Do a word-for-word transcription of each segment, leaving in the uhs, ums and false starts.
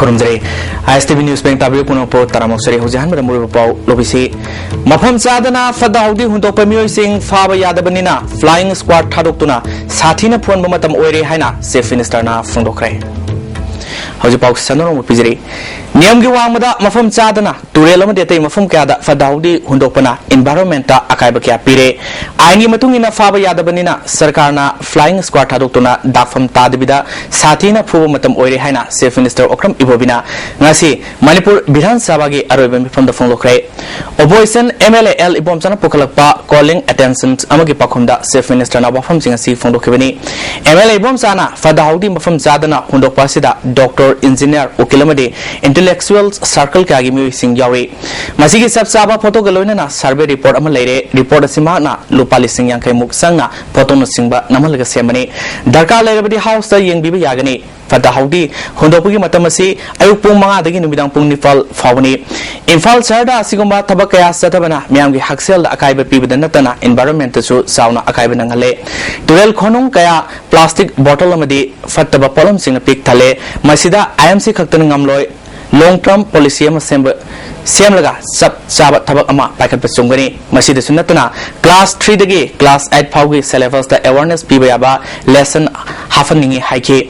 ꯈꯨꯔꯨꯝꯖꯔꯤ꯫ ꯑꯥꯏ S T V news bank ꯇꯥꯕꯤꯌꯨ ꯄꯨꯝꯅꯃꯛꯄꯨ ꯇꯔꯥꯃꯨꯛ ꯆꯔꯤ꯫ ꯍꯧꯖꯤꯛ ꯑꯍꯥꯟꯕꯗ ꯃꯔꯨꯑꯣꯏꯕ ꯄꯥꯎ ꯂꯧꯕꯤꯁꯤ꯫ ꯃꯐꯝ ꯆꯥꯗꯅ ꯐꯠꯇ ꯍꯥꯎꯗꯤ ꯍꯨꯟꯗꯣꯛꯄ ꯃꯤꯑꯣꯏꯁꯤꯡ ꯐꯥꯕ ꯌꯥꯗꯕꯅꯤꯅ flying squad ꯊꯥꯗꯣꯛꯇꯨꯅ ꯁꯥꯊꯤꯅ ꯐꯨꯍꯟꯕ ꯃꯇꯝ ꯑꯣꯏꯔꯦ ꯍꯥꯏꯅ Chief Minister ꯅ ꯐꯣꯡꯗꯣꯛꯈ꯭ꯔꯦ꯫ ꯍꯧꯖꯤꯛ ꯄꯥꯎ ꯁꯟꯗꯣꯛꯅ ꯄꯤꯖꯔꯤ꯫ ꯅꯤꯌꯝꯒꯤ ꯋꯥꯡꯃꯗ ꯃꯐꯝ ꯆꯥꯗꯅ ꯇꯨꯔꯦꯜ ꯑꯃꯗꯤ ꯑꯇꯩ ꯃꯐꯝ ꯀꯌꯥꯗ ꯐꯠꯇ ꯍꯥꯎꯗꯤ ꯍꯨꯟꯗꯣꯛꯄꯅ environment ꯇ ꯑꯀꯥꯏꯕ ꯀꯌꯥ ꯄꯤꯔꯦ꯫ ꯑꯥꯏꯟꯒꯤ ꯃꯇꯨꯡ ꯏꯟꯅ ꯐꯥꯕ ꯌꯥꯗꯕꯅꯤꯅ ꯁꯔꯀꯥꯔꯅ flying squad ꯊꯥꯗꯣꯛꯇꯨꯅ ꯗꯥꯛꯐꯝ ꯇꯥꯗꯕꯤꯗ ꯁꯥꯊꯤꯅ ꯐꯨꯕ ꯃꯇꯝ ꯑꯣꯏꯔꯦ ꯍꯥꯏꯅ Chief Minister ꯑꯣꯀ꯭ꯔꯝ ꯏꯕꯣꯕꯤꯅ ꯉꯁꯤ ꯃꯅꯤꯄꯨꯔ ꯕꯤꯙꯥꯟ ꯁꯚꯥꯒꯤ ꯑꯔꯣꯏꯕ ꯃꯤꯐꯝꯗ ꯐꯣꯡꯗꯣꯛꯈ꯭ꯔꯦ꯫ Opposition M L A L ꯏꯕꯣꯝꯆꯥꯅ ꯄꯨꯈꯠꯂꯛꯄ calling attention ꯑꯃꯒꯤ ꯄꯥꯎꯈꯨꯝꯗ Chief Minister ꯅ ꯋꯥꯐꯝꯁꯤꯡ ꯑꯁꯤ ꯐꯣꯡꯗꯣꯛꯈꯤꯕꯅꯤ꯫ ꯑꯦꯝ ꯑꯦꯜ ꯑꯦ ꯏꯕꯣꯝꯆꯥꯅ ꯐꯠꯇ ꯍꯥꯎꯗꯤ ꯃꯐꯝ ꯆꯥꯗꯅ ꯍꯨꯟꯗꯣꯛꯄ ꯑꯁꯤꯗ doctor, engineer, ꯎꯀꯤꯜ ꯑꯃꯗꯤ intellectual circle ꯀꯌꯥꯒꯤ ꯃꯤꯑꯣꯏꯁꯤꯡ ꯌꯥꯎꯔꯤ꯫ ꯃꯁꯤꯒꯤ ꯆꯞ ꯆꯥꯕ ꯐꯣꯇꯣꯒ ꯂꯣꯏꯅꯅ survey report ꯑꯃ ꯂꯩꯔꯦ꯫ Report ꯑꯁꯤ ꯃꯍꯥꯛꯅ ꯂꯨꯄꯥ ꯂꯤꯁꯤꯡ ꯌꯥꯡꯈꯩ ꯃꯨꯛ ꯆꯪꯅ ꯐꯣꯇꯣꯅꯆꯤꯡꯕ ꯅꯝꯍꯜꯂꯒ ꯁꯦꯝꯕꯅꯤ꯫ ꯗꯔꯀꯥꯔ ꯂꯩꯔꯕꯗꯤ ꯍꯥꯎꯁꯇ ꯌꯦꯡꯕꯤꯕ ꯌꯥꯒꯅꯤ꯫ ꯐꯠꯇ ꯍꯥꯎꯗꯤ ꯍꯨꯟꯗꯣꯛꯄꯒꯤ ꯃꯇꯝ ꯑꯁꯤ ꯑꯌꯨꯛ ꯄꯨꯡ ꯃꯉꯥꯗꯒꯤ ꯅꯨꯃꯤꯗꯥꯡ ꯄꯨꯡ ꯅꯤꯄꯥꯜ ꯐꯥꯎꯕꯅꯤ꯫ ꯏꯝꯐꯥꯜ ꯁꯍꯔꯗ ꯑꯁꯤꯒꯨꯝꯕ ꯊꯕꯛ ꯀꯌꯥ ꯆꯠꯊꯕꯅ ꯃꯤꯌꯥꯝꯒꯤ ꯍꯛꯁꯦꯜꯗ ꯑꯀꯥꯏꯕ ꯄꯤꯕꯗ ꯅꯠꯇꯅ environment ꯇꯁꯨ ꯆꯥꯎꯅ ꯑꯀꯥꯏꯕ ꯅꯪꯍꯜꯂꯦ꯫ ꯇꯨꯔꯦꯜ ꯈꯣꯅꯨꯡ ꯀꯌꯥ plastic bottle ꯑꯃꯗꯤ ꯐꯠꯇꯕ ꯄꯣꯠꯂꯝꯁꯤꯡꯅ ꯄꯤꯛ ꯊꯜꯂꯦ꯫ ꯃꯁꯤꯗ I M C ꯈꯛꯇꯅ ꯉꯝꯂꯣꯏ꯫ Long term policy ꯑꯃ ꯁꯦꯝꯕ, ꯁꯦꯝꯂꯒ ꯆꯞ ꯆꯥꯕ ꯊꯕꯛ ꯑꯃ ꯄꯥꯏꯈꯠꯄ ꯆꯨꯝꯒꯅꯤ꯫ ꯃꯁꯤꯗꯁꯨ ꯅꯠꯇꯅ class three ꯗꯒꯤ class eight ꯐꯥꯎꯒꯤ syllabus ꯇ awareness ꯄꯤꯕ ꯌꯥꯕ lesson ꯍꯥꯞꯍꯟꯅꯤꯡꯏ ꯍꯥꯏꯈꯤ꯫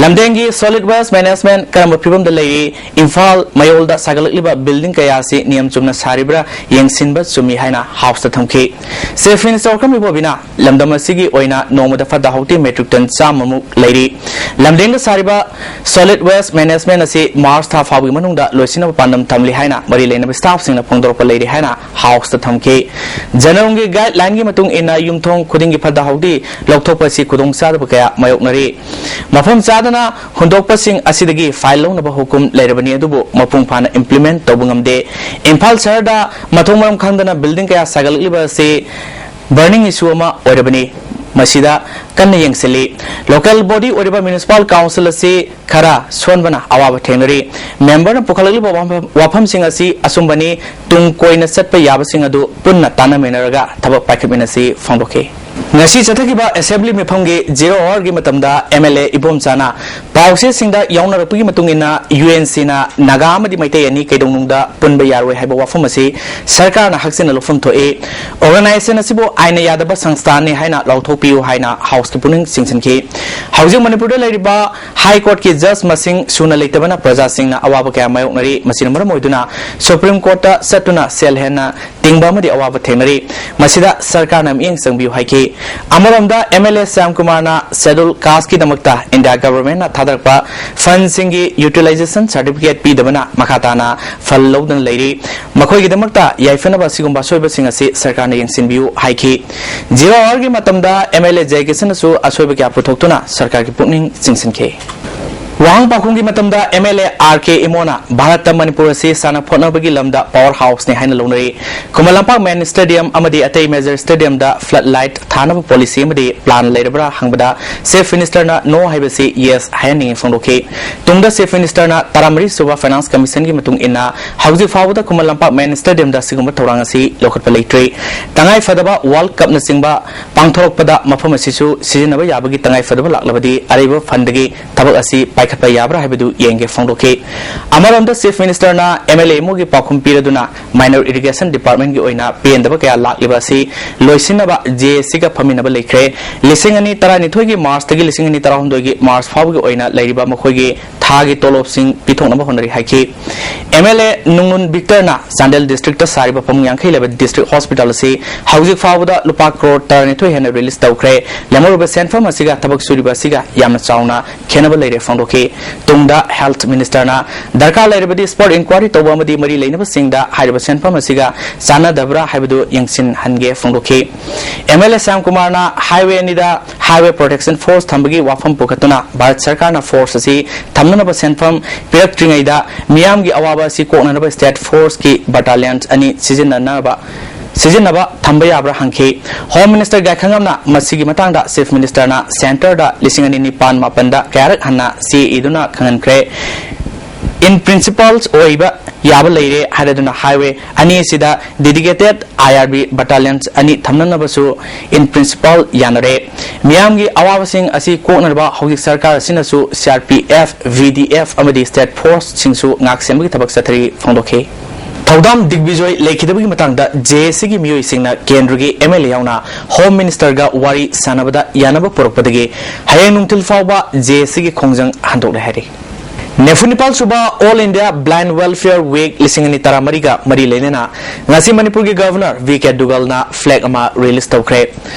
ꯂꯝꯗꯦꯡꯒꯤ solid waste management ꯀꯔꯝꯕ ꯐꯤꯕꯝꯗ ꯂꯩꯔꯤ? ꯏꯝꯐꯥꯜ ꯃꯌꯣꯜꯗ ꯁꯥꯒꯠꯂꯛꯂꯤꯕ building ꯀꯌꯥ ꯑꯁꯤ ꯅꯤꯌꯝ ꯆꯨꯝꯅ ꯁꯥꯔꯤꯕ꯭ꯔꯥ ꯌꯦꯡꯁꯤꯟꯕ ꯆꯨꯝꯃꯤ ꯍꯥꯏꯅ ꯍꯥꯎꯁꯇ ꯊꯝꯈꯤ꯫ Chief Minister ꯑꯣꯀ꯭ꯔꯝ ꯏꯕꯣꯕꯤꯅ ꯂꯝꯗꯝ ꯑꯁꯤꯒꯤ ꯑꯣꯏꯅ ꯅꯣꯡꯃꯗ ꯐꯠꯇ ꯍꯥꯎꯗꯤ metric ton ꯆꯥꯝꯃꯃꯨꯛ ꯂꯩꯔꯤ꯫ ꯂꯝꯗꯦꯡꯗ ꯁꯥꯔꯤꯕ solid waste management ꯑꯁꯤ ꯃꯥꯔꯆ ꯊꯥ ꯐꯥꯎꯕꯒꯤ ꯃꯅꯨꯡꯗ ꯂꯣꯏꯁꯤꯟꯅꯕ ꯄꯥꯟꯗꯝ ꯊꯝꯂꯤ ꯍꯥꯏꯅ ꯃꯔꯤ ꯂꯩꯅꯕ staff ꯁꯤꯡꯅ ꯐꯣꯡꯗꯣꯔꯛꯄ ꯂꯩꯔꯤ ꯍꯥꯏꯅ ꯍꯥꯎꯁꯇ ꯊꯝꯈꯤ꯫ ꯖꯅꯔꯣꯟꯒꯤ guideline ꯒꯤ ꯃꯇꯨꯡ ꯏꯟꯅ ꯌꯨꯝꯊꯣꯡ ꯈꯨꯗꯤꯡꯒꯤ ꯐꯠꯇ ꯍꯥꯎꯗꯤ ꯂꯧꯊꯣꯛꯄ ꯑꯁꯤ ꯈꯨꯗꯣꯡꯆꯥꯗꯕ ꯀꯌꯥ ꯃꯥꯌꯣꯛꯅꯔꯤ꯫ ꯃꯐꯝ ꯆꯥꯗꯅ ꯍꯨꯟꯗꯣꯛꯄꯁꯤꯡ ꯑꯁꯤꯗꯒꯤ fine ꯂꯧꯅꯕ ꯍꯨꯀꯨꯝ ꯂꯩꯔꯕꯅꯤ, ꯑꯗꯨꯕꯨ ꯃꯄꯨꯡ ꯐꯥꯅ implement ꯇꯧꯕ ꯉꯝꯗꯦ꯫ ꯏꯝꯐꯥꯜ ꯁꯍꯔꯗ ꯃꯊꯣꯡ ꯃꯔꯝ ꯈꯪꯗꯅ building ꯀꯌꯥ ꯁꯥꯒꯠꯂꯛꯂꯤꯕ ꯑꯁꯤ burning issue ꯑꯃ ꯑꯣꯏꯔꯕꯅꯤ꯫ ꯃꯁꯤꯗ ꯀꯟꯅ ꯌꯦꯡꯁꯤꯜꯂꯤ꯫ Local body ꯑꯣꯏꯔꯤꯕ municipal council ꯑꯁꯤ ꯈꯔ ꯁꯣꯟꯕꯅ ꯑꯋꯥꯕ ꯊꯦꯡꯅꯔꯤ꯫ Member ꯅ ꯄꯨꯈꯠꯂꯛꯂꯤꯕ ꯋꯥꯐꯝ, ꯋꯥꯐꯝꯁꯤꯡ ꯑꯁꯤ ꯑꯆꯨꯝꯕꯅꯤ꯫ ꯇꯨꯡ ꯀꯣꯏꯅ ꯆꯠꯄ ꯌꯥꯕꯁꯤꯡ ꯑꯗꯨ ꯄꯨꯟꯅ ꯇꯥꯟꯅꯃꯤꯟꯅꯔꯒ ꯊꯕꯛ ꯄꯥꯏꯈꯠꯃꯤꯟꯅꯁꯤ ꯐꯣꯡꯗꯣꯛꯈꯤ꯫ ꯉꯁꯤ ꯆꯠꯊꯈꯤꯕ ꯑꯦꯁꯦꯝꯕ꯭ꯂꯤ ꯃꯤꯐꯝꯒꯤ ꯖꯤꯔꯣ ꯑꯋꯥꯔꯒꯤ ꯃꯇꯝꯗ ꯑꯦꯝ ꯑꯦꯜ ꯑꯦ ꯏꯕꯣꯝꯆꯥꯅ ꯄꯥꯎꯆꯦꯁꯤꯡꯗ ꯌꯥꯎꯅꯔꯛꯄꯒꯤ ꯃꯇꯨꯡ ꯏꯟꯅ ꯌꯨ ꯑꯦꯟ ꯁꯤꯅ ꯅꯥꯒꯥ ꯑꯃꯗꯤ ꯃꯩꯇꯩ ꯑꯅꯤ ꯀꯩꯗꯧꯅꯨꯡꯗ ꯄꯨꯟꯕ ꯌꯥꯔꯣꯏ ꯍꯥꯏꯕ ꯋꯥꯐꯝ ꯑꯁꯤ ꯁꯔꯀꯥꯔꯅ ꯍꯛꯆꯤꯟꯅ ꯂꯧꯐꯝ ꯊꯣꯛꯏ꯫ ꯑꯣꯔꯒꯅꯥꯏꯖꯦꯁꯟ ꯑꯁꯤꯕꯨ ꯑꯥꯏꯟꯅ ꯌꯥꯗꯕ ꯁꯪꯁꯊꯥꯟꯅꯤ ꯍꯥꯏꯅ ꯂꯥꯎꯊꯣꯛꯄꯤꯌꯨ ꯍꯥꯏꯅ ꯍꯥꯎꯁꯀꯤ ꯄꯨꯛꯅꯤꯡ ꯆꯤꯡꯁꯤꯟꯈꯤ꯫ ꯍꯧꯖꯤꯛ ꯃꯅꯤꯄꯨꯔꯗ ꯂꯩꯔꯤꯕ ꯍꯥꯏ ꯀꯣꯔꯠꯀꯤ ꯖꯖ ꯃꯁꯤꯡ ꯁꯨꯅ ꯂꯩꯇꯕꯅ ꯄ꯭ꯔꯖꯥꯁꯤꯡꯅ ꯑꯋꯥꯕ ꯀꯌꯥ ꯃꯥꯌꯣꯛꯅꯔꯤ꯫ ꯃꯁꯤꯅ ꯃꯔꯝ ꯑꯣꯏꯗꯨꯅ ꯁꯨꯄ꯭ꯔꯤꯝ ꯀꯣꯔꯠꯇ ꯆꯠꯇꯨꯅ ꯁꯦꯜ ꯍꯦꯟꯅ ꯇꯤꯡꯕ ꯑꯃꯗꯤ ꯑꯋꯥꯕ ꯊꯦꯡꯅꯔꯤ꯫ ꯃꯁꯤꯗ ꯁꯔꯀꯥꯔꯅ ꯃꯤꯠꯌꯦꯡ ꯆꯪꯕꯤꯌꯨ ꯍꯥꯏꯈꯤ꯫ ꯑꯃꯔꯣꯝꯗ ꯑꯦꯝ ꯑꯦꯜ ꯑꯦ ꯁ꯭ꯌꯥꯝ ꯀꯨꯃꯥꯔꯅ ꯁꯦꯗꯨꯜ ꯀꯥꯁꯀꯤꯗꯃꯛꯇ ꯏꯟꯗꯤꯌꯥ ꯒꯚꯔꯟꯃꯦꯟꯠꯅ ꯊꯥꯗꯔꯛꯄ ꯐꯟꯁꯤꯡꯒꯤ ꯌꯨꯇꯤꯂꯥꯏꯖꯦꯁꯟ ꯁꯥꯔꯇꯤꯐꯤꯀꯦꯠ ꯄꯤꯗꯕꯅ ꯃꯈꯥ ꯇꯥꯅ ꯐꯜ ꯂꯧꯗꯨꯅ ꯂꯩꯔꯤ꯫ ꯃꯈꯣꯏꯒꯤꯗꯃꯛꯇ ꯌꯥꯏꯐꯅꯕ ꯑꯁꯤꯒꯨꯝꯕ ꯑꯁꯣꯏꯕꯁꯤꯡ ꯑꯁꯤ ꯁꯔꯀꯥꯔꯅ ꯌꯦꯡꯁꯤꯟꯕꯤꯌꯨ ꯍꯥꯏꯈꯤ꯫ ꯖꯤꯔꯣ ꯑꯋꯥꯔꯒꯤ ꯃꯇꯝꯗ ꯑꯦꯝ ꯑꯦꯜ ꯑꯦ ꯖꯌꯀꯤꯁꯟꯅꯁꯨ ꯑꯁꯣꯏꯕ ꯀꯌꯥ ꯄꯨꯊꯣꯛꯇꯨꯅ ꯁꯔꯀꯥꯔꯒꯤ ꯄꯨꯛꯅꯤꯡ ꯆꯤꯡꯁꯤꯟꯈꯤ꯫ ꯋꯥꯍꯪ ꯄꯥꯎꯈꯨꯝꯒꯤ ꯃꯇꯝꯗ ꯑꯦꯝ ꯑꯦꯜ ꯑꯦ ꯑꯥꯔ ꯀꯦ ꯏꯃꯣꯅ ꯚꯥꯔꯠꯇ ꯃꯅꯤꯄꯨꯔ ꯑꯁꯤ ꯁꯥꯟꯅ ꯈꯣꯠꯅꯕꯒꯤ ꯂꯝꯗ ꯄꯥꯋꯔ ꯍꯥꯎꯁꯅꯤ ꯍꯥꯏꯅ ꯂꯧꯅꯔꯤ꯫ ꯈꯨꯃꯟ ꯂꯝꯄꯥꯛ ꯃꯦꯟ ꯁ꯭ꯇꯦꯗꯤꯌꯝ ꯑꯃꯗꯤ ꯑꯇꯩ ꯃꯦꯖꯔ ꯁ꯭ꯇꯦꯗꯤꯌꯝꯗ ꯐ꯭ꯂꯗ ꯂꯥꯏꯠ ꯊꯥꯅꯕ ꯄꯣꯂꯤꯁꯤ ꯑꯃꯗꯤ ꯄ꯭ꯂꯥꯟ ꯂꯩꯔꯕ꯭ꯔꯥ ꯍꯪꯕꯗ ꯆꯤꯐ ꯃꯤꯅꯤꯁꯇꯔꯅ ꯅꯣ ꯍꯥꯏꯕꯁꯤ ꯌꯦꯁ ꯍꯥꯏꯍꯟꯅꯤꯡꯉꯤ ꯐꯣꯡꯗꯣꯛꯈꯤ꯫ ꯇꯨꯡꯗ ꯆꯤꯐ ꯃꯤꯅꯤꯁꯇꯔꯅ ꯇꯔꯥꯃꯔꯤ ꯁꯨꯕ ꯐꯥꯏꯅꯥꯟꯁ ꯀꯃꯤꯁꯟꯒꯤ ꯃꯇꯨꯡ ꯏꯟꯅ ꯍꯧꯖꯤꯛ ꯐꯥꯎꯕꯗ ꯈꯨꯃꯟ ꯂꯝꯄꯥꯛ ꯃꯦꯟ ꯁ꯭ꯇꯦꯗꯤꯌꯝꯗ ꯑꯁꯤꯒꯨꯝꯕ ꯊꯧꯔꯥꯡ ꯑꯁꯤ ꯂꯧꯈꯠꯄ ꯂꯩꯇ꯭ꯔꯤ꯫ ꯇꯉꯥꯏ ꯐꯗꯕ ꯋꯥꯔꯜꯗ ꯀꯞꯅꯆꯤꯡꯕ ꯄꯥꯡꯊꯣꯔꯛꯄꯗ ꯃꯐꯝ ꯑꯁꯤꯁꯨ ꯁꯤꯖꯤꯟꯅꯕ ꯌꯥꯕꯒꯤ ꯇꯉꯥꯏ ꯐꯗꯕ ꯂꯥꯛꯂꯕꯗꯤ ꯑꯔꯩꯕ ꯐꯟꯗꯒꯤ ꯊꯕꯛ ꯑꯁꯤ ꯄꯥꯏꯈꯠꯄ ꯌꯥꯕ꯭ꯔꯥ ꯍꯥꯏꯕꯗꯨ ꯌꯦꯡꯒꯦ ꯐꯣꯡꯗꯣꯛꯈꯤ꯫ ꯑꯃꯔꯣꯝꯗ ꯆꯤꯐ ꯃꯤꯅꯤꯁꯇꯔꯅ ꯑꯦꯝ ꯑꯦꯜ ꯑꯦ ꯏꯃꯣꯒꯤ ꯄꯥꯎꯈꯨꯝ ꯄꯤꯔꯗꯨꯅ ꯃꯥꯏꯅꯔ ꯏꯔꯤꯒꯦꯁꯟ ꯗꯤꯄꯥꯔꯠꯃꯦꯟꯠꯀꯤ ꯑꯣꯏꯅ ꯄꯦꯟꯗꯕ ꯀꯌꯥ ꯂꯥꯛꯂꯤꯕ ꯑꯁꯤ ꯂꯣꯏꯁꯤꯟꯅꯕ ꯖꯦ ꯑꯦ ꯁꯤꯒ ꯐꯝꯃꯤꯟꯅꯕ ꯂꯩꯈ꯭ꯔꯦ꯫ ꯂꯤꯁꯤꯡ ꯑꯅꯤ ꯇꯔꯥꯅꯤꯊꯣꯏꯒꯤ ꯃꯥꯔꯆꯇꯒꯤ ꯂꯤꯁꯤꯡ ꯑꯅꯤ ꯇꯔꯥꯍꯨꯝꯗꯣꯏꯒꯤ ꯃꯥꯔꯆ ꯐꯥꯎꯕꯒꯤ ꯑꯣꯏꯅ ꯂꯩꯔꯤꯕ ꯃꯈꯣꯏꯒꯤ ꯊꯥꯒꯤ ꯇꯣꯂꯣꯞꯁꯤꯡ ꯄꯤꯊꯣꯛꯅꯕ ꯍꯣꯠꯅꯔꯤ ꯍꯥꯏꯈꯤ꯫ ꯑꯦꯝ ꯑꯦꯜ ꯑꯦ ꯅꯨꯡꯂꯨꯟ ꯕꯤꯛꯇꯔꯅ ꯆꯥꯟꯗꯦꯜ ꯗꯤꯁꯇ꯭ꯔꯤꯛꯇ ꯁꯥꯔꯤꯕ ꯐꯃꯨꯡ ꯌꯥꯡꯈꯩ ꯂꯩꯕ ꯗꯤꯁꯇ꯭ꯔꯤꯛ ꯍꯣꯁꯄꯤꯇꯥꯜ ꯑꯁꯤ ꯍꯧꯖꯤꯛ ꯐꯥꯎꯕꯗ ꯂꯨꯄꯥ ꯀ꯭ꯔꯣꯔ ꯇꯔꯥꯅꯤꯊꯣꯏ ꯍꯦꯟꯅ ꯔꯤꯂꯤꯖ ꯇꯧꯈ꯭ꯔꯦ꯫ ꯂꯦꯝꯍꯧꯔꯤꯕ ꯁꯦꯟꯐꯝ ꯑꯁꯤꯒ ꯊꯕꯛ ꯁꯨꯔꯤꯕ ꯑꯁꯤꯒ ꯌꯥꯝꯅ ꯆꯥꯎꯅ ꯈꯦꯠꯅꯕ ꯂꯩꯔꯦ ꯐꯣꯡꯗꯣꯛꯈꯤ꯫ ꯇꯨꯡꯗ ꯍꯦꯜꯊ ꯃꯤꯅꯤꯁꯇꯔꯅ ꯗꯔꯀꯥꯔ ꯂꯩꯔꯕꯗꯤ ꯁ꯭ꯄꯣꯠ ꯏꯟꯀ꯭ꯋꯥꯏꯔꯤ ꯇꯧꯕ ꯑꯃꯗꯤ ꯃꯔꯤ ꯂꯩꯅꯕꯁꯤꯡꯗ ꯍꯥꯏꯔꯤꯕ ꯁꯦꯟꯐꯝ ꯑꯁꯤꯒ ꯆꯥꯟꯅꯗꯕ꯭ꯔꯥ ꯍꯥꯏꯕꯗꯨ ꯌꯦꯡꯁꯤꯟꯍꯟꯒꯦ ꯐꯣꯡꯗꯣꯛꯈꯤ꯫ ꯑꯦꯝ ꯑꯦꯜ ꯑꯦ ꯁ꯭ꯌꯥꯝ ꯀꯨꯃꯥꯔꯅ ꯍꯥꯏꯋꯦ ꯑꯅꯤꯗ ꯍꯥꯏꯋꯦ ꯄ꯭ꯔꯣꯇꯦꯛꯁꯟ ꯐꯣꯔꯁ ꯊꯝꯕꯒꯤ ꯋꯥꯐꯝ ꯄꯨꯈꯠꯇꯨꯅ ꯚꯥꯔꯠ ꯁꯔꯀꯥꯔꯅ ꯐꯣꯔꯁ ꯑꯁꯤ ꯊꯝꯅꯅꯕ ꯁꯦꯟꯐꯝ ꯄꯤꯔꯛꯇ꯭ꯔꯤꯉꯩꯗ ꯃꯤꯌꯥꯝꯒꯤ ꯑꯋꯥꯕ ꯑꯁꯤ ꯀꯣꯛꯅꯅꯕ ꯁ꯭ꯇꯦꯠ ꯐꯣꯔꯁꯀꯤ ꯕꯠꯇꯥꯂꯤꯌꯟ ꯑꯅꯤ ꯁꯤꯖꯤꯟꯅꯅꯕ ꯁꯤꯖꯤꯟꯅꯕ ꯊꯝꯕ ꯌꯥꯕ꯭ꯔꯥ ꯍꯪꯈꯤ꯫ ꯍꯣꯝ ꯃꯤꯅꯤꯁꯇꯔ ꯒꯥꯏꯈꯪꯉꯝꯅ ꯃꯁꯤꯒꯤ ꯃꯇꯥꯡꯗ ꯆꯤꯐ ꯃꯤꯅꯤꯁꯇꯔꯅ ꯁꯦꯟꯇꯔꯗ ꯂꯤꯁꯤꯡ ꯑꯅꯤ ꯅꯤꯄꯥꯟ ꯃꯥꯄꯟꯗ ꯀꯌꯥꯔꯛ ꯍꯟꯅ ꯆꯦ ꯏꯗꯨꯅ ꯈꯪꯍꯟꯈ꯭ꯔꯦ꯫ In principles ꯑꯣꯏꯕ ꯌꯥꯕ ꯂꯩꯔꯦ ꯍꯥꯏꯔꯗꯨꯅ highway ꯑꯅꯤ ꯑꯁꯤꯗ dedicated I R B battalions ꯑꯅꯤ ꯊꯝꯅꯅꯕꯁꯨ in principle ꯌꯥꯅꯔꯦ꯫ ꯃꯤꯌꯥꯝꯒꯤ ꯑꯋꯥꯕꯁꯤꯡ ꯑꯁꯤ ꯀꯣꯛꯅꯅꯕ ꯍꯧꯖꯤꯛ ꯁꯔꯀꯥꯔ ꯑꯁꯤꯅꯁꯨ C R P F, V D F ꯑꯃꯗꯤ state force ꯁꯤꯡꯁꯨ ꯉꯥꯛ ꯁꯦꯟꯕꯒꯤ ꯊꯕꯛ ꯆꯠꯊꯔꯤ ꯐꯣꯡꯗꯣꯛꯈꯤ꯫ ꯊꯧꯗꯥꯝ ꯗꯤꯒꯕꯤꯖꯣꯏ ꯂꯩꯈꯤꯗꯕꯒꯤ ꯃꯇꯥꯡꯗ J A C ꯒꯤ ꯃꯤꯑꯣꯏꯁꯤꯡꯅ ꯀꯦꯟꯗ꯭ꯔꯒꯤ M L A ꯌꯥꯎꯅ Home Minister ꯒ ꯋꯥꯔꯤ ꯁꯥꯟꯅꯕꯗ ꯌꯥꯅꯕ ꯄꯨꯔꯛꯄꯗꯒꯤ ꯍꯌꯦꯡ ꯅꯨꯡꯊꯤꯜ ꯐꯥꯎꯕ J A C ꯒꯤ ꯈꯣꯡꯖꯪ ꯍꯟꯗꯣꯛꯂꯦ ꯍꯥꯏꯔꯤ꯫ ꯅꯤꯐꯨ ꯅꯤꯄꯥꯜ ꯁꯨꯕ All India Blind Welfare Week ꯂꯤꯁꯤꯡ ꯑꯅꯤ ꯇꯔꯥꯃꯔꯤꯒ ꯃꯔꯤ ꯂꯩꯅꯅ ꯉꯁꯤ ꯃꯅꯤꯄꯨꯔꯒꯤ Governor V K ꯗꯨꯒꯜꯅ flag ꯑꯃ release ꯇꯧꯈ꯭ꯔꯦ꯫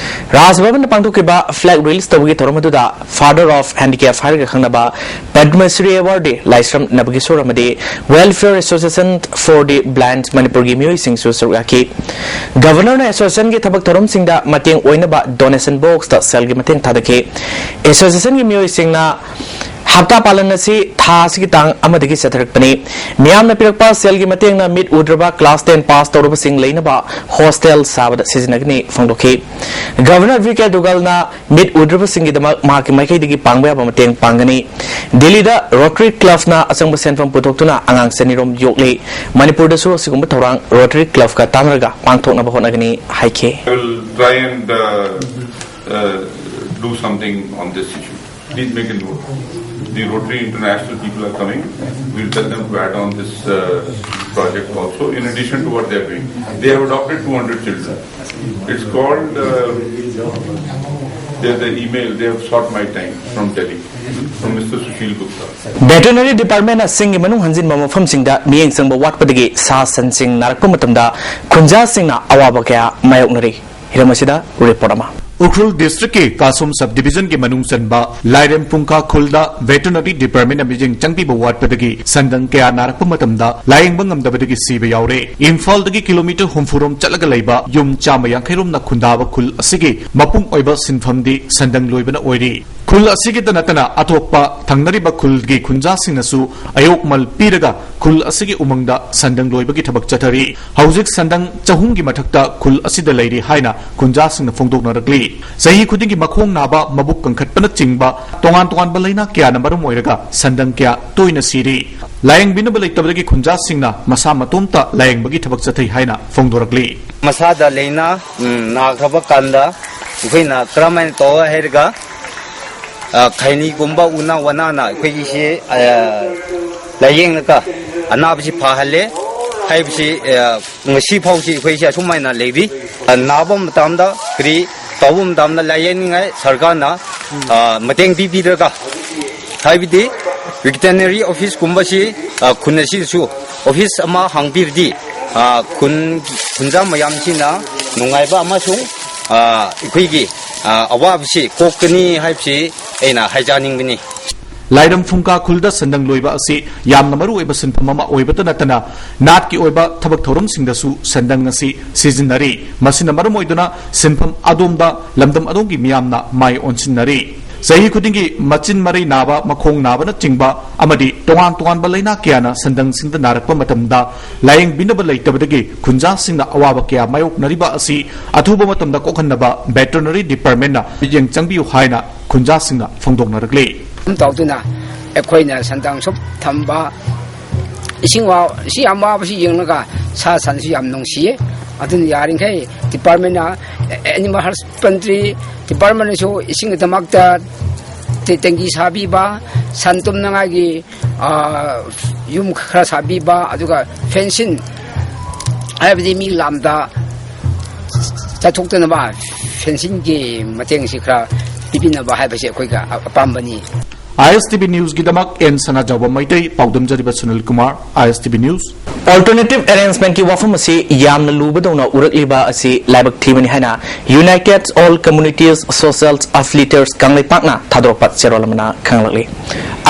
ꯔꯥꯖ ꯚꯕꯟꯗ ꯄꯥꯡꯊꯣꯛꯈꯤꯕ flag release ꯇꯧꯕꯒꯤ ꯊꯧꯔꯝ ꯑꯗꯨꯗ Father of Handicap ꯍꯥꯏꯔꯒ ꯈꯪꯅꯕ Padma Shri Awardee ꯂꯥꯏꯁ꯭ꯔꯝ ꯅꯕꯀꯤꯁꯣꯔ ꯑꯃꯗꯤ Welfare Association for the Blind ꯃꯅꯤꯄꯨꯔꯒꯤ ꯃꯤꯑꯣꯏꯁꯤꯡꯁꯨ ꯁꯔꯨꯛ ꯌꯥꯈꯤ꯫ Governor ꯅ association ꯒꯤ ꯊꯕꯛ ꯊꯧꯔꯝꯁꯤꯡꯗ ꯃꯇꯦꯡ ꯑꯣꯏꯅꯕ donation box ꯇ ꯁꯦꯜꯒꯤ ꯃꯇꯦꯡ ꯊꯥꯗꯈꯤ꯫ Association ꯒꯤ ꯃꯤꯑꯣꯏꯁꯤꯡꯅ ꯍꯞꯇꯥ ꯄꯥꯂꯟ ꯑꯁꯤ ꯊꯥ ꯑꯁꯤꯒꯤ ꯇꯥꯡ ꯑꯃꯗꯒꯤ ꯆꯠꯊꯔꯛꯄꯅꯤ꯫ ꯃꯤꯌꯥꯝꯅ ꯄꯤꯔꯛꯄ ꯁꯦꯜꯒꯤ ꯃꯇꯦꯡꯅ ꯃꯤꯠ ꯎꯗ꯭ꯔꯕ class ten pass ꯇꯧꯔꯕꯁꯤꯡ ꯂꯩꯅꯕ hostel ꯁꯥꯕꯗ ꯁꯤꯖꯤꯟꯅꯒꯅꯤ ꯐꯣꯡꯗꯣꯛꯈꯤ꯫ Governor V K ꯗꯨꯒꯜꯅ ꯃꯤꯠ ꯎꯗ꯭ꯔꯕꯁꯤꯡꯒꯤꯗꯃꯛ ꯃꯍꯥꯛꯀꯤ ꯃꯥꯏꯀꯩꯗꯒꯤ ꯄꯥꯡꯕ ꯌꯥꯕ ꯃꯇꯦꯡ ꯄꯥꯡꯒꯅꯤ꯫ ꯗꯤꯜꯂꯤꯗ Rotary Club ꯅ ꯑꯆꯪꯕ ꯁꯦꯟꯐꯝ ꯄꯨꯊꯣꯛꯇꯨꯅ ꯑꯉꯥꯡ ꯆꯅꯤꯔꯣꯝ ꯌꯣꯛꯂꯤ꯫ ꯃꯅꯤꯄꯨꯔꯗꯁꯨ ꯑꯁꯤꯒꯨꯝꯕ ꯊꯧꯔꯥꯡ Rotary Club ꯀ ꯇꯥꯟꯅꯔꯒ ꯄꯥꯡꯊꯣꯛꯅꯕ ꯍꯣꯠꯅꯒꯅꯤ ꯍꯥꯏꯈꯤ꯫ I will try and uh, uh, do something on this issue. Please make a note. The Rotary International people are coming. We'll tell them to add on this uh, project also, in addition to what they are doing. They have adopted two hundred children. It's called, uh, there's an email, they have sought my time from Delhi, from Mister Sushil Gupta. Veterinary Department ꯅ ꯁꯤꯡꯒꯤ ꯃꯅꯨꯡ ꯍꯟꯖꯤꯟꯕ ꯃꯐꯝꯁꯤꯡꯗ ꯃꯤꯠꯌꯦꯡ ꯆꯪꯕ ꯋꯥꯠꯄꯗꯒꯤ ꯁꯥ ꯁꯟꯁꯤꯡ ꯅꯥꯔꯛꯄ ꯃꯇꯝꯗ ꯈꯨꯟꯖꯥꯁꯤꯡꯅ ꯑꯋꯥꯕ ꯀꯌꯥ ꯃꯥꯌꯣꯛꯅꯔꯤ꯫ ꯍꯤꯔꯝ ꯑꯁꯤꯗ report ꯑꯃ꯫ ꯎꯈ꯭ꯔꯨꯜ district ꯀꯤ ꯀꯥꯁꯣꯝ sub division ꯒꯤ ꯃꯅꯨꯡ ꯆꯟꯕ ꯂꯥꯏꯔꯦꯝ ꯄꯨꯡꯈꯥ ꯈꯨꯜꯗ veterinary department ꯅ ꯃꯤꯠꯌꯦꯡ ꯆꯪꯕꯤꯕ ꯋꯥꯠꯄꯗꯒꯤ ꯁꯟꯗꯪ ꯀꯌꯥ ꯅꯥꯔꯛꯄ ꯃꯇꯝꯗ ꯂꯥꯌꯦꯡꯕ ꯉꯝꯗꯕꯗꯒꯤ ꯁꯤꯕ ꯌꯥꯎꯔꯦ꯫ ꯏꯝꯐꯥꯜꯗꯒꯤ kilometre ꯍꯨꯝꯐꯨ ꯔꯣꯝ ꯆꯠꯂꯒ ꯂꯩꯕ ꯌꯨꯝ ꯆꯥꯝꯃ ꯌꯥꯡꯈꯩ ꯔꯣꯝꯅ ꯈꯨꯟꯗꯥꯕ ꯈꯨꯜ ꯑꯁꯤꯒꯤ ꯃꯄꯨꯡ ꯑꯣꯏꯕ ꯁꯤꯟꯐꯝꯗꯤ ꯁꯟꯗꯪ ꯂꯣꯏꯕꯅ ꯑꯣꯏꯔꯤ꯫ ꯈꯨꯜ ꯑꯁꯤꯒꯤꯇ ꯅꯠꯇꯅ ꯑꯇꯣꯞꯄ ꯊꯪꯅꯔꯤꯕ ꯈꯨꯜꯒꯤ ꯈꯨꯟꯖꯥꯁꯤꯡꯅꯁꯨ ꯑꯌꯣꯛꯃꯜ ꯄꯤꯔꯒ ꯈꯨꯜ ꯑꯁꯤꯒꯤ ꯎꯃꯪꯗ ꯁꯟꯗꯪ ꯂꯣꯏꯕꯒꯤ ꯊꯕꯛ ꯆꯠꯊꯔꯤ꯫ ꯍꯧꯖꯤꯛ ꯁꯟꯗꯪ ꯆꯍꯨꯝꯒꯤ ꯃꯊꯛꯇ ꯈꯨꯜ ꯑꯁꯤꯗ ꯂꯩꯔꯤ ꯍꯥꯏꯅ ꯈꯨꯟꯖꯥꯁꯤꯡꯅ ꯐꯣꯡꯗꯣꯛꯅꯔꯛꯂꯤ꯫ ꯆꯍꯤ ꯈꯨꯗꯤꯡꯒꯤ ꯃꯈꯣꯡ ꯅꯥꯕ, ꯃꯕꯨꯛ ꯀꯟꯈꯠꯄꯅꯆꯤꯡꯕ ꯇꯣꯉꯥꯟ ꯇꯣꯉꯥꯟꯕ ꯂꯩꯅꯥ ꯀꯌꯥꯅ ꯃꯔꯝ ꯑꯣꯏꯔꯒ ꯁꯟꯗꯪ ꯀꯌꯥ ꯇꯣꯏꯅ ꯁꯤꯔꯤ꯫ ꯂꯥꯌꯦꯡꯕꯤꯅꯕ ꯂꯩꯇꯕꯗꯒꯤ ꯈꯨꯟꯖꯥꯁꯤꯡꯅ ꯃꯁꯥ ꯃꯇꯣꯝꯇ ꯂꯥꯌꯦꯡꯕꯒꯤ ꯊꯕꯛ ꯆꯠꯊꯩ ꯍꯥꯏꯅ ꯐꯣꯡꯗꯣꯔꯛꯂꯤ꯫ ꯃꯁꯥꯗ ꯂꯩꯅꯥ, ꯎꯝ, ꯅꯥꯈ꯭ꯔꯕ ꯀꯥꯟꯗ ꯑꯩꯈꯣꯏꯅ ꯀꯔꯝꯍꯥꯏꯅ ꯇꯧ ꯍꯥꯏꯔꯒ, ꯑ, ꯈꯩꯅꯤꯒꯨꯝꯕ ꯎꯅꯥ ꯋꯥꯅꯥꯅ ꯑꯩꯈꯣꯏꯒꯤꯁꯤ, ꯑ, ꯂꯥꯌꯦꯡꯂꯒ ꯑꯅꯥꯕꯁꯤ ꯐꯍꯜꯂꯦ ꯍꯥꯏꯕꯁꯤ, ꯑ, ꯉꯁꯤ ꯐꯥꯎꯁꯤ ꯑꯩꯈꯣꯏꯁꯤ ꯑꯁꯨꯃꯥꯏꯅ ꯂꯩꯔꯤ꯫ ꯑ, ꯅꯥꯕ ꯃꯇꯝꯗ ꯀꯔꯤ ꯇꯧꯕ ꯃꯇꯝꯗ ꯂꯥꯌꯦꯡꯅꯤꯡꯉꯥꯏ ꯁꯔꯀꯥꯔꯅ, ꯑ, ꯃꯇꯦꯡ ꯄꯤꯕꯤꯔꯒ, ꯍꯥꯏꯕꯗꯤ ꯚꯦꯇꯦꯅꯔꯤ ꯑꯣꯐꯤꯁꯀꯨꯝꯕꯁꯤ, ꯑ, ꯈꯨꯟ ꯑꯁꯤꯗꯁꯨ ꯑꯣꯐꯤꯁ ꯑꯃ ꯍꯥꯡꯕꯤꯔꯗꯤ, ꯑ, ꯈꯨꯟ, ꯈꯨꯟꯖꯥ ꯃꯌꯥꯝꯁꯤꯅ ꯅꯨꯡꯉꯥꯏꯕ ꯑꯃꯁꯨꯡ, ꯑ, ꯑꯩꯈꯣꯏꯒꯤ, ꯑ, ꯑꯋꯥꯕꯁꯤ ꯀꯣꯛꯀꯅꯤ ꯍꯥꯏꯕꯁꯤ ꯑꯩꯅ ꯍꯥꯏꯖꯅꯤꯡꯕꯅꯤ꯫ ꯂꯥꯏꯔꯝ ꯐꯨꯡꯀꯥ ꯈꯨꯜꯗ ꯁꯟꯗꯪ ꯂꯣꯏꯕ ꯑꯁꯤ ꯌꯥꯝꯅ ꯃꯔꯨ ꯑꯣꯏꯕ ꯁꯤꯟꯐꯝ ꯑꯃ ꯑꯣꯏꯕꯇ ꯅꯠꯇꯅ, ꯅꯥꯠꯀꯤ ꯑꯣꯏꯕ ꯊꯕꯛ ꯊꯧꯔꯝꯁꯤꯡꯗꯁꯨ ꯁꯟꯗꯪ ꯑꯁꯤ ꯁꯤꯖꯤꯟꯅꯔꯤ꯫ ꯃꯁꯤꯅ ꯃꯔꯝ ꯑꯣꯏꯗꯨꯅ ꯁꯤꯟꯐꯝ ꯑꯗꯣꯝꯗ ꯂꯝꯗꯝ ꯑꯗꯣꯝꯒꯤ ꯃꯤꯌꯥꯝꯅ ꯃꯥꯏ ꯑꯣꯟꯁꯤꯟꯅꯔꯤ꯫ ꯆꯍꯤ ꯈꯨꯗꯤꯡꯒꯤ ꯃꯆꯤꯟ ꯃꯔꯩ ꯅꯥꯕ, ꯃꯈꯣꯡ ꯅꯥꯕꯅꯆꯤꯡꯕ ꯑꯃꯗꯤ ꯇꯣꯉꯥꯟ ꯇꯣꯉꯥꯟꯕ ꯂꯩꯅꯥ ꯀꯌꯥꯅ ꯁꯟꯗꯪꯁꯤꯡꯗ ꯅꯥꯔꯛꯄ ꯃꯇꯝꯗ ꯂꯥꯌꯦꯡꯕꯤꯅꯕ ꯂꯩꯇꯕꯗꯒꯤ ꯈꯨꯟꯖꯥꯁꯤꯡꯅ ꯑꯋꯥꯕ ꯀꯌꯥ ꯃꯥꯌꯣꯛꯅꯔꯤꯕ ꯑꯁꯤ ꯑꯊꯨꯕ ꯃꯇꯝꯗ ꯀꯣꯛꯍꯟꯅꯕ ꯚꯦꯇꯔꯅꯔꯤ ꯗꯤꯄꯥꯔꯠꯃꯦꯟꯅ ꯃꯤꯠꯌꯦꯡ ꯆꯪꯕꯤꯌꯨ ꯍꯥꯏꯅ ꯈꯨꯟꯖꯥꯁꯤꯡꯅ ꯐꯣꯡꯗꯣꯛꯅꯔꯛꯂꯤ꯫ ꯑꯗꯨꯝ ꯇꯧꯗꯨꯅ ꯑꯩꯈꯣꯏꯅ ꯁꯟꯗꯪ ꯁꯨꯝ ꯊꯝꯕ, ꯏꯁꯤꯡ ꯋꯥ-, ꯏꯁꯤꯡ ꯌꯥꯝ ꯋꯥꯕꯁꯤ ꯌꯦꯡꯂꯒ ꯁꯥ ꯁꯟꯁꯨ ꯌꯥꯝ ꯅꯨꯡꯁꯤꯌꯦ꯫ ꯑꯗꯨꯅ ꯌꯥꯔꯤꯈꯩ ꯗꯤꯄꯥꯔꯠꯃꯦꯟꯅ, ꯑꯦꯅꯤꯃꯦꯜ ꯍꯁꯕꯦꯟꯗ꯭ꯔꯤ ꯗꯤꯄꯥꯔꯠꯃꯦꯟꯅꯁꯨ ꯏꯁꯤꯡꯒꯤꯗꯃꯛꯇ ꯇꯦ-, ꯇꯦꯡꯀꯤ ꯁꯥꯕꯤꯕ, ꯁꯟ ꯇꯨꯝꯅꯉꯥꯏꯒꯤ, ꯑ, ꯌꯨꯝ ꯈꯔ ꯁꯥꯕꯤꯕ, ꯑꯗꯨꯒ ꯐꯦꯟꯁꯤꯡ, ꯍꯥꯏꯕꯗꯤ ꯃꯤ ꯂꯥꯝꯗ ꯆꯠꯊꯣꯛꯇꯅꯕ ꯐꯦꯟꯁꯤꯡꯒꯤ ꯃꯇꯦꯡꯁꯤ ꯈꯔ ꯄꯤꯕꯤꯅꯕ ꯍꯥꯏꯕꯁꯤ ꯑꯩꯈꯣꯏꯒꯤ ꯑꯄꯥꯝꯕꯅꯤ꯫ ꯑꯥꯏ ꯑꯦꯁ ꯇꯤ ꯚꯤ ꯅ꯭ꯌꯨꯁꯀꯤꯗꯃꯛ ꯑꯦꯟ ꯁꯅꯥꯖꯥꯎꯕ ꯃꯩꯇꯩ, ꯄꯥꯎꯗꯝꯖꯔꯤꯕ Sunil Kumar, I S T V news. Alternative arrangementꯀꯤ ꯋꯥꯐꯝ ꯑꯁꯤ ꯌꯥꯝꯅ ꯂꯨꯕꯗꯧꯅ ꯎꯔꯛꯂꯤꯕ ꯑꯁꯤ ꯂꯥꯏꯕꯛ ꯊꯤꯕꯅꯤ ꯍꯥꯏꯅ United All Communities Social Affiliators ꯀꯪꯂꯩꯄꯥꯛꯅ ꯊꯥꯗꯣꯔꯛꯄ ꯆꯦꯔꯣꯜ ꯑꯃꯅ ꯈꯪꯂꯛꯂꯤ꯫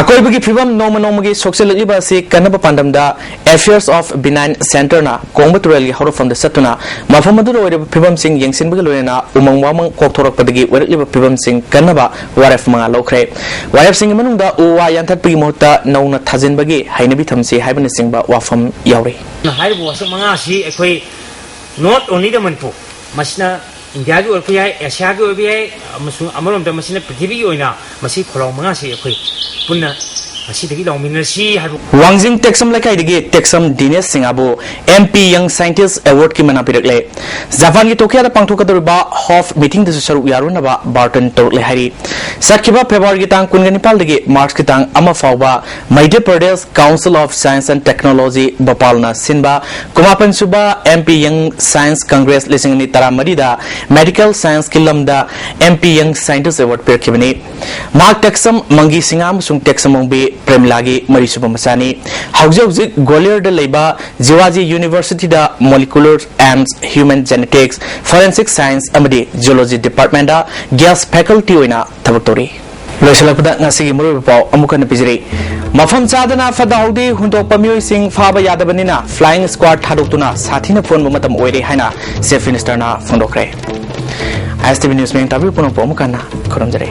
ꯑꯀꯣꯏꯕꯒꯤ ꯐꯤꯕꯝ ꯅꯣꯡꯃ ꯅꯣꯡꯃꯒꯤ ꯁꯣꯛꯆꯤꯜꯂꯛꯂꯤꯕ ꯑꯁꯤ ꯀꯟꯅꯕ ꯄꯥꯟꯗꯝꯗ Affairs of Benign Centreꯅ ꯀꯣꯡꯕ ꯇꯨꯔꯦꯜꯒꯤ ꯍꯧꯔꯛꯐꯝꯗ ꯆꯠꯇꯨꯅ ꯃꯐꯝ ꯑꯗꯨꯗ ꯑꯣꯏꯔꯤꯕ ꯐꯤꯕꯝꯁꯤꯡ ꯌꯦꯡꯁꯤꯟꯕꯒ ꯂꯣꯏꯅꯅ ꯎꯃꯪ ꯋꯥꯃꯪ ꯀꯣꯛꯊꯣꯔꯛꯄꯗꯒꯤ ꯑꯣꯏꯔꯛꯂꯤꯕ ꯐꯤꯕꯝꯁꯤꯡ ꯀꯟꯅꯕ ꯋꯥꯔꯦꯞ ꯃꯉꯥ ꯂꯧꯈ꯭ꯔꯦ꯫ ꯋꯥꯔꯦꯞꯁꯤꯡꯒꯤ ꯃꯅꯨꯡꯗ ꯎ ꯋꯥ ꯌꯥꯟꯊꯠꯄꯒꯤ ꯃꯍꯨꯠꯇ ꯅꯧꯅ ꯊꯥꯖꯤꯟꯕꯒꯤ ꯍꯩꯅꯕꯤ ꯊꯝꯁꯤ ꯍꯥꯏꯕꯅꯆꯤꯡꯕ ꯋꯥꯐꯝ ꯌꯥꯎꯔꯤ꯫ ꯍꯥꯏꯔꯤꯕ ꯋꯥꯁꯛ ꯃꯉꯥ ꯑꯁꯤ ꯑꯩꯈꯣꯏ not only the ꯃꯅꯤꯄꯨꯔ, ꯃꯁꯤꯅ ꯏꯟꯗꯤꯌꯥꯒꯤ ꯑꯣꯏꯔꯛꯄ ꯌꯥꯏ, ꯑꯦꯁꯤꯌꯥꯒꯤ ꯑꯣꯏꯕ ꯌꯥꯏ, ꯑꯃꯁꯨꯡ ꯑꯃꯔꯣꯝꯗ ꯃꯁꯤꯅ ꯄ꯭ꯔꯤꯊꯤꯕꯤꯒꯤ ꯑꯣꯏꯅ ꯃꯁꯤ ꯈꯣꯜꯂꯥꯎ ꯃꯉꯥꯁꯤ ꯑꯩꯈꯣꯏ ꯄꯨꯟꯅ ꯉꯁꯤꯗꯒꯤ ꯂꯥꯎꯃꯤꯟꯅꯁꯤ ꯍꯥꯏꯕ꯫ ꯋꯥꯡꯖꯤꯡ ꯇꯦꯛꯁꯝ ꯂꯩꯀꯥꯏꯗꯒꯤ ꯇꯦꯛꯁꯝ ꯗꯤꯅꯦꯁ ꯁꯤꯡꯍꯕꯨ M P Young Scientist Awardꯀꯤ ꯃꯅꯥ ꯄꯤꯔꯛꯂꯦ꯫ ꯖꯄꯥꯟꯒꯤ ꯇꯣꯀꯤꯌꯣꯗ ꯄꯥꯡꯊꯣꯛꯀꯗꯧꯔꯤꯕ ꯍꯣꯞ ꯃꯤꯇꯤꯡꯗꯁꯨ ꯁꯔꯨꯛ ꯌꯥꯔꯨꯅꯕ ꯕꯥꯔꯇꯟ ꯇꯧꯔꯛꯂꯦ ꯍꯥꯏꯔꯤ꯫ ꯆꯠꯈꯤꯕ ꯐꯦꯕ꯭ꯔꯨꯋꯥꯔꯤꯒꯤ ꯇꯥꯡ ꯀꯨꯟꯒ ꯅꯤꯄꯥꯜꯗꯒꯤ ꯃꯥꯔꯆꯀꯤ ꯇꯥꯡ ꯑꯃ ꯐꯥꯎꯕ Madhya Pradesh Council of Science and Technology ꯚꯣꯄꯥꯜꯅ ꯁꯤꯟꯕ ꯀꯨꯟꯃꯥꯄꯟ ꯁꯨꯕ M P Young Science Congress ꯂꯤꯁꯤꯡ ꯑꯅꯤ ꯇꯔꯥꯃꯔꯤꯗ medical scienceꯀꯤ ꯂꯝꯗ M P Young Scientist Award ꯄꯤꯔꯛꯈꯤꯕꯅꯤ꯫ ꯃꯍꯥꯛ ꯇꯦꯛꯁꯝ ꯃꯪꯒꯤ ꯁꯤꯡꯍ ꯑꯃꯁꯨꯡ ꯇꯦꯛꯁꯝ ꯑꯣꯡꯕꯤ ꯄ꯭ꯔꯦꯃꯤꯂꯥꯒꯤ ꯃꯔꯤꯁꯨꯕ ꯃꯆꯥꯅꯤ꯫ ꯍꯧꯖꯤꯛ ꯍꯧꯖꯤꯛ ꯒ꯭ꯋꯥꯂꯤꯌꯔꯗ ꯂꯩꯕ ꯖꯤꯋꯥꯖꯤ Universityꯗ Molecular and Human Genetics, Forensic Science ꯑꯃꯗꯤ Geology Departmentꯇ Guest Faculty ꯑꯣꯏꯅ ꯊꯕꯛ ꯇꯧꯔꯤ꯫ ꯂꯣꯏꯁꯤꯜꯂꯛꯄꯗ ꯉꯁꯤꯒꯤ ꯃꯔꯨꯑꯣꯏꯕ ꯄꯥꯎ ꯑꯃꯨꯛ ꯍꯟꯅ ꯄꯤꯖꯔꯤ꯫ ꯃꯐꯝ ꯆꯥꯗꯅ ꯐꯠꯇ ꯍꯥꯎꯗꯤ ꯍꯨꯟꯗꯣꯛꯄ ꯃꯤꯑꯣꯏꯁꯤꯡ ꯐꯥꯕ ꯌꯥꯗꯕꯅꯤꯅ Flying Squad ꯊꯥꯗꯣꯛꯇꯨꯅ ꯁꯥꯊꯤꯅ ꯐꯨꯍꯟꯕ ꯃꯇꯝ ꯑꯣꯏꯔꯦ ꯍꯥꯏꯅ Chief Ministerꯅ ꯐꯣꯡꯗꯣꯛꯈ꯭ꯔꯦ꯫ ISTV News ꯃꯤꯠꯌꯦꯡ ꯇꯥꯕꯤꯕ ꯄꯨꯝꯅꯃꯛꯄꯨ ꯑꯃꯨꯛ ꯍꯟꯅ ꯈꯨꯔꯨꯝꯖꯔꯤ꯫